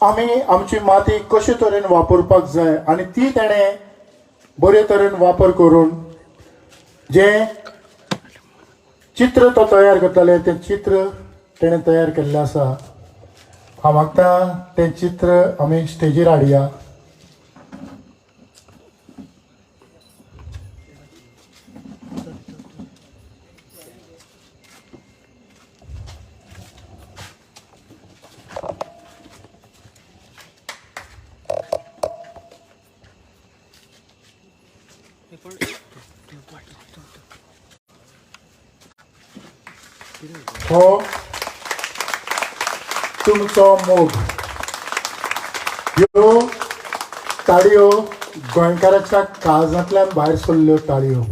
आमी आमची माती कशे तरेन वापरपाक जाय आनी ती तेणें बरे तरेन वापर करून जें चित्र तो तयार करताले तें चित्र तेणें तयार केल्लें आसा. हांव मागता तें चित्र आमी स्टेजीर हाडया. हो तुमचो मोग. ह्यो ताळयो गोंयकाराच्या काळजांतल्यान भायर सरल्यो ताळयो.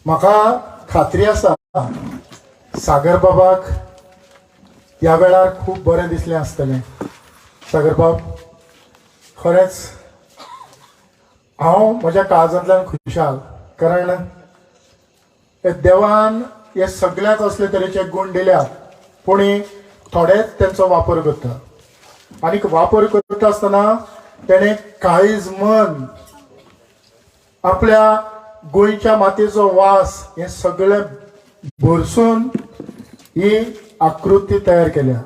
म्हाका खात्री आसा सागर बाबाक ह्या वेळार खूब बरें दिसलें आसतलें. सागर बाब, खरेंच हांव म्हज्या काळजांतल्यान खुशाल, कारण देवान हे सगळ्याक असले तरेचे गूण दिल्यात, पूण थोडेच तेंचो वापर करता आनी वापर करता आसतना तेणें काळीज मन आपल्या गोंयच्या मातयेचो वास हे सगळें भरसून ही आकृती तयार केल्या.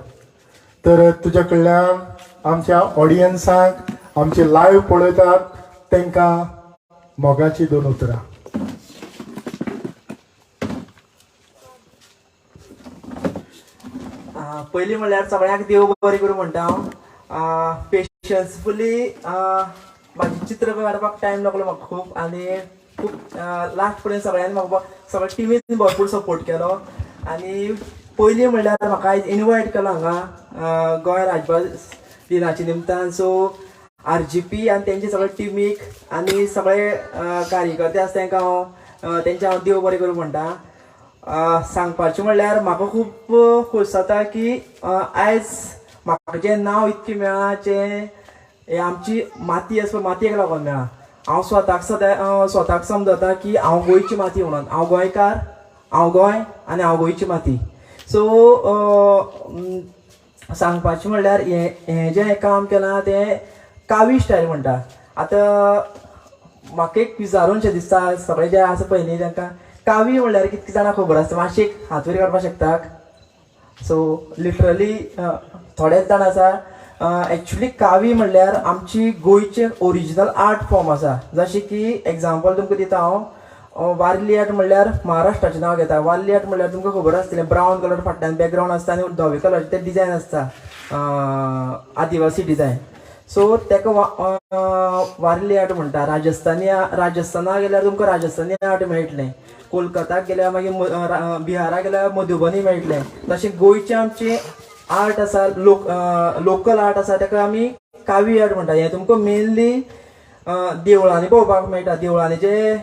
तर तुज्या कडल्यान आमच्या ऑडियन्साक आमचे लायव्ह पळयतात तांकां मोगाची दोन उतरां. पयलीं म्हणल्यार सगळ्यांक देव बरें करूं म्हणटा हांव. पेशन्सफुली म्हाजें चित्र काडपाक टायम लागलो म्हाका खूब, आनी खूब लास्ट पर्यंत सगळ्यांनी म्हाका सगळ्या टिमीन भरपूर सपोर्ट केलो. आनी पयलीं म्हणल्यार म्हाका आयज इनवायट केलो हांगा गोंय राजभास दिनाच्या निमतान. सो RGP आनी तेंचे सगळे टिमीक आनी सगळे कार्यकर्ते आसा तांकां हांव तेंचे हांव देव बरें करूं म्हणटा. सांगपाचें म्हणल्यार म्हाका खूब खोस जाता की आयज म्हाका जें नांव इतकें मेळ्ळां जें हें आमची माती आसा मातयेक लागून मेळ्ळां. हांव स्वताक सदां स्वताक समजता की हांव गोंयची माती म्हणून. हांव गोंयकार, हांव गोंय आनी हांव गोंयची माती. सो सांगपाचें म्हणल्यार हें जें काम केलां तें कावी स्टायल म्हणटा. आतां म्हाका एक विचारूनशें दिसता सगळे जे आसा पळय न्ही तांकां कावी म्हणल्यार कितके जाणां खबर आसता, मातशें एक हात वयर काडपाक शकता? सो लिटरली थोडेच जाण आसा. एक्चुली कावी म्हणल्यार आमची गोंयचें ओरिजिनल आर्ट फॉर्म आसा. जशें की एग्जाम्पल तुमकां दिता हांव, वारली आर्ट म्हणल्यार महाराष्ट्राचें नांव घेता. वारली आर्ट म्हणल्यार तुमकां खबर आसतलें, ब्रावन कलर फाटल्यान बॅकग्रावंड आसता आनी धवे कलराचे ते डिजायन आसता, आदिवासी डिजायन. सो ताका वारली आर्ट म्हणटा. राजस्थानी राजस्थाना गेल्यार तुमकां राजस्थानी आर्ट मेळटलें, कोलकाताक गेल्यार मागीर बिहारा गेल्यार मधुबनी मेळटलें. तशें गोंयचें आमचें आर्ट आसा, लोकल आर्ट आसा ताका आमी कावी आर्ट म्हणटा. हें तुमकां मेनली देवळांनी पळोवपाक मेळटा. देवळांनी जे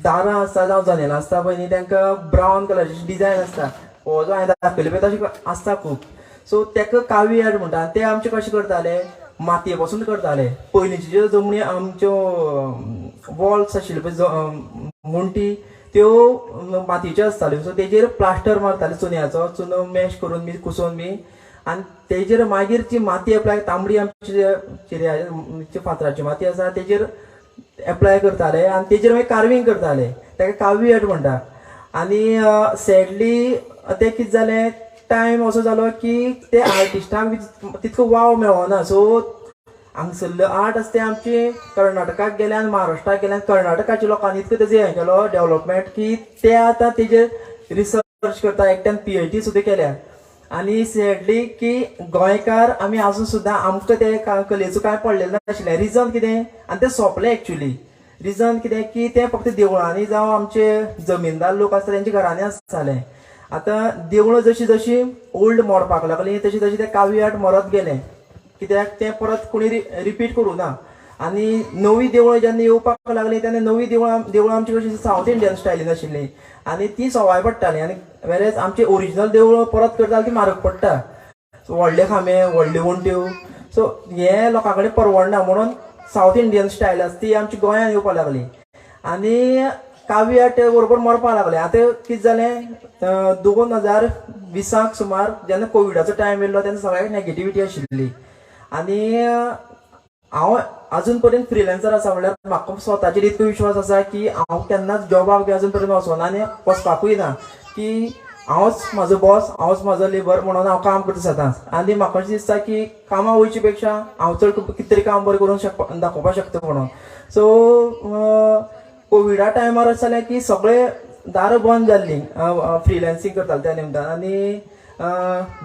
दारां आसता जावं जनेलां आसता पळय न्ही, तांकां ब्रावन कलराची डिजायन आसता. हो जो हांवें दाखयलो पळय तशें आसता खूब. सो ताका कावी आर्ट म्हणटा. आनी ते आमचे कशें करताले, मातये पासून करताले. पयलींच्यो ज्यो जमनी आमच्यो वॉल्स आशिल्ल्यो पळय मुंटी, त्यो मातयेच्यो आसताल्यो. सो तेजेर प्लास्टर मारताले चुन्याचो, चुनो मॅश करून बी कुसोवन बी, आनी तेजेर मागीर ती माती एप्लाय, तांबडी आमची चिऱ्या फातराची माती आसा तेजेर एप्लाय करताले आनी तेजेर मागीर कार्वींग करताले. ताका कावी आर्ट म्हणटा. आनी सॅडली तें कितें जालें, टायम असो जालो की ते आर्टिस्टांक तितको वाव मेळना. सो हांगसरलो आर्ट आसा तें आमचें कर्नाटकाक गेलें आनी महाराष्ट्राक गेलें. कर्नाटकाच्या लोकांनी इतको तेजें हें केलो डेवलपमेंट की ते आतां तेजेर रिसर्च करता. एकट्यान PhD सुद्दां केल्या. आनी सॅडली की गोंयकार आमी आजून सुद्दां आमकां ते कलेचो कांय पडलेलें नाशिल्लें. रिजन कितें, आनी तें सोंपलें एक्चुली. रिजन कितें की तें फक्त देवळांनी जावं आमचे जमीनदार लोक आसता तेंच्या घरांनी आसतालें. आतां देवळां जशीं जशीं ओल्ड मोडपाक लागलीं तशी तशी तें कावी आर्ट मरत गेलें. कित्याक तें परत कोणी रिपीट करूं ना. आनी नवीं देवळां जेन्ना येवपाक लागलीं तेन्ना नवीं देवळां आमची कशीं सावथ इंडियन स्टायलीन आशिल्लीं आनी तीं सवाय पडटालीं. आनी वेरेज आमची ओरिजिनल देवळां परत करता जाल्यार तीं म्हारग पडटा, व्हडले खांबे, व्हडल्यो वण्ट्यो. सो हें लोकां कडेन परवडना म्हणून सावथ इंडियन स्टायल आसा ती आमची गोंयांत येवपाक लागली. आनी कावी आर्ट बरोबर मरपाक लागलें. आतां कितें जालें, 2020 सुमार जेन्ना कोविडाचो टायम येयलो तेन्ना सगळ्याक नेगेटिविटी आशिल्ली आनी हांव अजून पर्यंत फ्रिलेन्सर आसा. म्हणल्यार म्हाका स्वताचेर इतको विश्वास आसा की हांव केन्नाच जॉबाक बी अजून पर्यंत वचना आनी वचपाकूय ना, की हांवच म्हाजो बॉस, हांवच म्हाजो लेबर म्हणून हांव काम करता सदांच. आनी म्हाका अशें दिसता की कामां वयचे पेक्षा हांव चड कितें तरी काम बरें करूंक शकपा दाखोवपाक शकता म्हणून. सो कोविडा टायमार अशें जालें की सगळे दारां बंद जाल्लीं, फ्रिलेन्सींग करताले त्या निमतान आनी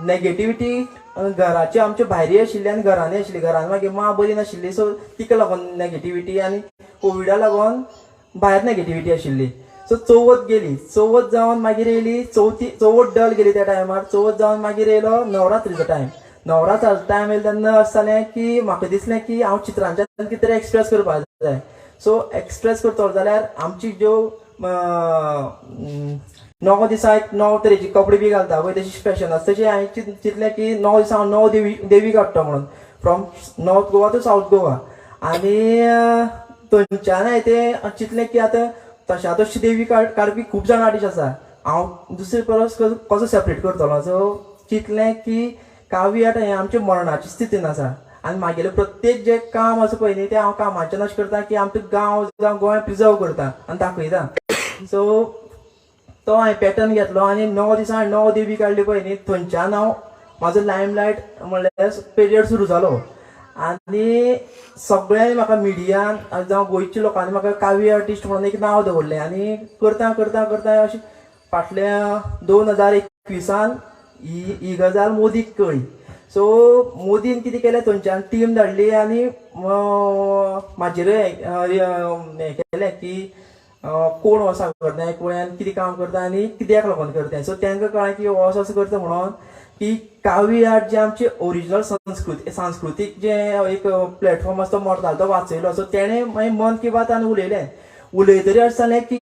नेगेटिविटी घराची आमच्या भायरय आशिल्ली आनी घरानय आशिल्ली. घरान मागीर मां बरी नाशिल्ली, सो तिका लागून नेगेटिविटी आनी कोविडा लागून भायर नेगेटिविटी आशिल्ली. सो चवथ गेली, चवथ जावन मागीर येयली चवथी, चवथ डल गेली त्या टायमार. चवथ जावन मागीर येयलो नवरात्रीचो टायम. नवरात्राचो टायम येयलो तेन्ना अशें जालें की म्हाका दिसलें की हांव चित्रांच्यान कितें तरी एक्सप्रेस करपाक जाय. सो एक्सप्रेस करतलो जाल्यार आमची ज्यो 9 दिसा एक 9 तरेचे कपडे बी घालता पळय तशी फॅशन आसा, तशें हांवें चिंतलें की 9 दिसा हांव 9 देवी काडटा म्हणून, from North Goa to South Goa. आनी थंयच्यान हांवें तें चिंतलें की आतां तशा तशी देवी काडपी खूब जाण आर्टिस्ट आसा, हांव दुसरे परस कसो सेपरेट करतलो. सो चिंतलें की कावी आर्ट हें आमच्या मरणाची स्थितीन आसा आनी मागेलें प्रत्येक जें काम आसा पळय न्ही तें हांव कामाच्यान अशें करता की आमचो गांव जावं गोंय प्रिजर्व करता आनी दाखयता. सो तो हांवें पॅटर्न घेतलो आनी 9 दिसां हांवें 9 देवी काडली पळय न्ही, थंयच्यान हांव म्हाजो लायमलायट म्हणल्यार पिरियड सुरू जालो. आनी सगळ्यांनी म्हाका मिडियान जावं गोंयच्या लोकांनी म्हाका कावी आर्टिस्ट म्हणून एक नांव दवरलें. आनी करता करता करता अशें फाटल्या 2021 ही गजाल मोदीक कळ्ळी. सो मोदीन कितें केलें, थंयच्यान टीम धाडली आनी म्हाजेर हें केलें की कोण हो सागर नायक गोंयांत कितें काम करता आनी कित्याक लागून करता. सो तांकां कळ्ळें की हो असो असो करता म्हणून की कावी आर्ट जे आमची ओरिजिनल संस्कृती सांस्कृतीक जे एक प्लॅटफॉर्म आसा तो मरतालो तो वाचयलो. सो तेणें मागीर मन की बात आनी उलयलें. उलयतरी अशें जालें की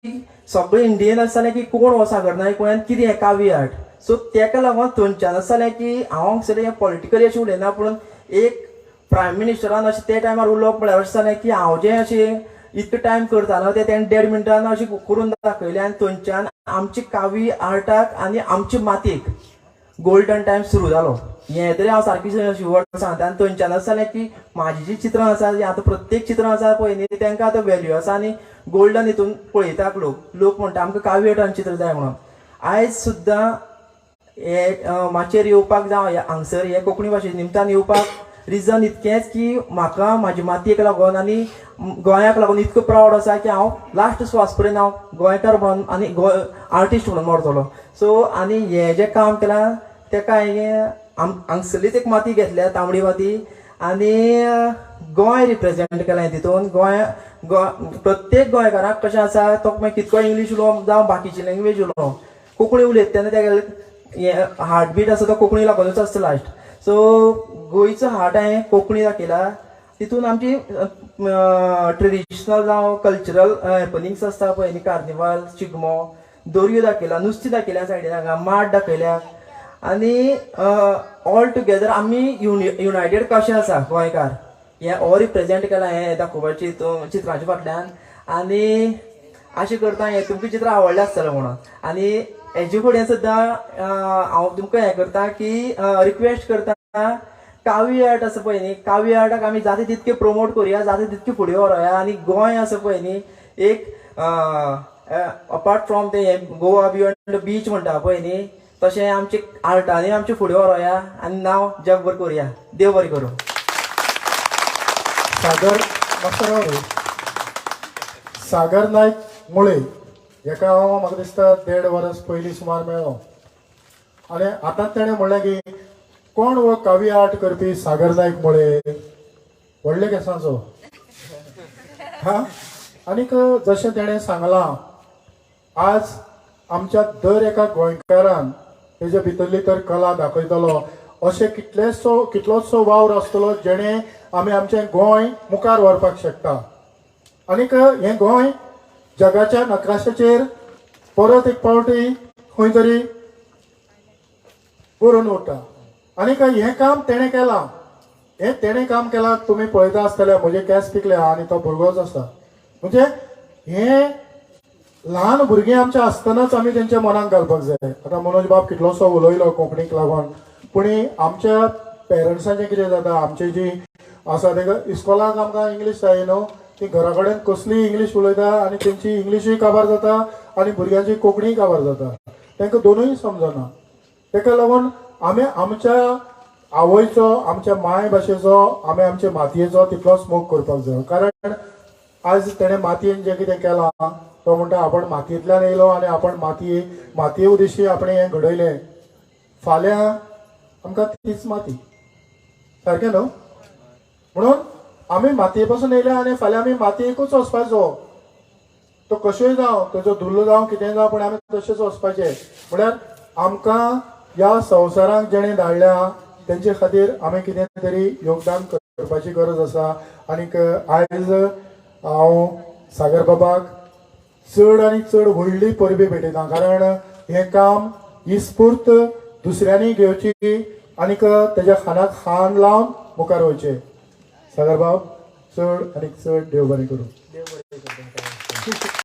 सगळे इंडियेन अशें जालें की कोण हो सागर नायक गोंयांत कितें हें कावी आर्ट. सो तेका लागून थंयच्यान अशें जालें की हांव हांगसरलें हें पॉलिटिकली अशें उलयना, पूण एक प्रायम मिनिस्टरान अशें त्या टायमार उलोवप म्हळ्यार अशें जालें की हांव जें अशें इतको टायम करतालो तें तेणें 1.5 मिनटान अशें करून दाखयलें. आनी थंयच्यान आमची कावी आर्टाक आनी आमची मातयेक गोल्डन टायम सुरू जालो. हें तरी हांव सारकें शुवर सांगता. आनी थंयच्यान अशें जालें की म्हाजी जी चित्रां आसा तीं आतां प्रत्येक चित्रां आसा पळय न्ही तांकां आतां वेल्यू आसा आनी गोल्डन हितून पळयतात लोक. लोक म्हणटा आमकां कावी आर्टान चित्र जाय म्हणून. आयज सुद्दां हे माचयेर येवपाक जावं हांगसर हे कोंकणी भाशे निमतान येवपाक रिजन इतकेंच की म्हाका म्हाजे मातयेक लागून आनी गोंयाक लागून इतको प्रावड आसा की हांव लास्ट स्वास पर्यंत हांव गोंयकार म्हणून आनी आर्टिस्ट म्हणून मरतलो. सो आनी हें जें काम केलां तेका हांवें हांगसरलीच एक माती घेतल्या, तांबडी माती, आनी गोंय रिप्रेजेंट केलां तितून. गोंय प्रत्येक गोंयकाराक कशें आसा तो मागीर कितको इंग्लीश उलोवं जावं बाकीची लँग्वेज उलोवं, कोंकणी उलयता तेन्ना तेगेलें हें हार्टबीट आसा तो कोंकणी लागूनच आसता लास्ट. सो गोंयचो हार्ट हांवें कोंकणी दाखयला. तितून आमची ट्रेडिशनल जावं कल्चरल हॅपनिंग्स आसता पळय न्ही, कार्निवाल, शिगमो, दोरयो दाखयला, नुस्तें दाखयल्या सायडीन हांगा, माड दाखयल्या आनी ऑल टुगेदर आमी युनायटेड कशें आसा गोंयकार हें हो रिप्रेजेंट केलां हें दाखोवपाची चित्रांच्या फाटल्यान. आनी अशें करता हें तुमकां चित्र आवडलें आसतलें म्हणून. आनी हेजे फुडें सुद्दां हांव तुमकां हें करता की रिक्वेस्ट करता, कावी आर्ट आसा पळय न्ही, कावी आर्टाक आमी जाता तितकें प्रोमोट करुया, जाता तितकें फुडें व्हरोया. आनी गोंय आसा पळय न्ही एक अपार्ट फ्रॉम ते गोवा बियॉन्ड बीच म्हणटा पळय न्ही, तशें आमचे आर्टांनी आमचें फुडें व्हरोया आनी नांव जगभर करुया. देव बरें करूं. सागर मातसो सागर नायक मुळे हेका हांव म्हाका दिसता 1.5 वर्स पयलीं सुमार मेळ्ळो आनी आतां तेणें म्हणलें की कोण हो कावी आर्ट करपी सागर नायक मुळे, व्हडले केंसांचो हा. आनीक जशें तेणें सांगलां आज आमच्या दर एका गोंयकारान तेजे भितरली तर कला दाखयतलो अशें कितलोसो वावर आसतलो जेणे आमी आमचें गोंय मुखार व्हरपाक शकता. आनीक हें गोंय जगाच्या नकाशाचेर परत एक पावटी खंय तरी बरोवन उरता. आनीक हें काम तेणें केलां, हें तेणें काम केलां तुमी पळयता आसतले म्हजे केंस पिकले आनी तो भुरगोच आसा. म्हणजे हें ल्हान भुरगीं आमच्या आसतनाच आमी तेंच्या मनाक घालपाक जाय. आतां मनोज बाब कितलोसो उलयलो कोंकणीक लागून, पूण आमच्या पेरंट्सांचें कितें जाता, आमची जी आसा तेका इस्कॉलाक आमकां इंग्लीश जाय न्हू, ती घरा कडेन कसलीय इंग्लीश उलयता आनी तेंची इंग्लिशूय काबार जाता आनी भुरग्यांची कोंकणीय काबार जाता, तांकां दोनूय समजना. ताका लागून आमी आमच्या आवयचो, आमच्या मायभाशेचो, आमी आमचे मातयेचो तितलोच मोग करपाक जाय. कारण आज तेणें मातयेन जें कितें केलां, तो म्हणटा आपण मातयेंतल्यान येयलो आनी आपण मातये उदेशी आपणें हें घडयलें. फाल्यां आमकां तीच माती, सारकें न्हू? म्हणून आमी मातये पासून येयले आनी फाल्यां आमी मातयेकूच वचपाचो. तो कशेंय जावं, तेजो धुल्ल जावं, कितेंय जावं, पूण आमी तशेंच वचपाचें. म्हळ्यार आमकां ह्या संवसाराक जेणें धाडल्या तेंचे खातीर आमी कितें तरी योगदान करपाची गरज आसा. आनीक आयज हांव सागर बाबाक चड आनी चड व्हडली परबी भेटयता, कारण हें काम ही स्फूर्त दुसऱ्यांनी घेवची आनीक तेज्या खांदाक खांद लावन मुखार वयचें. सागर बाब, चड आनी चड देव बरें करूं. देव बरें करूं तुमकां.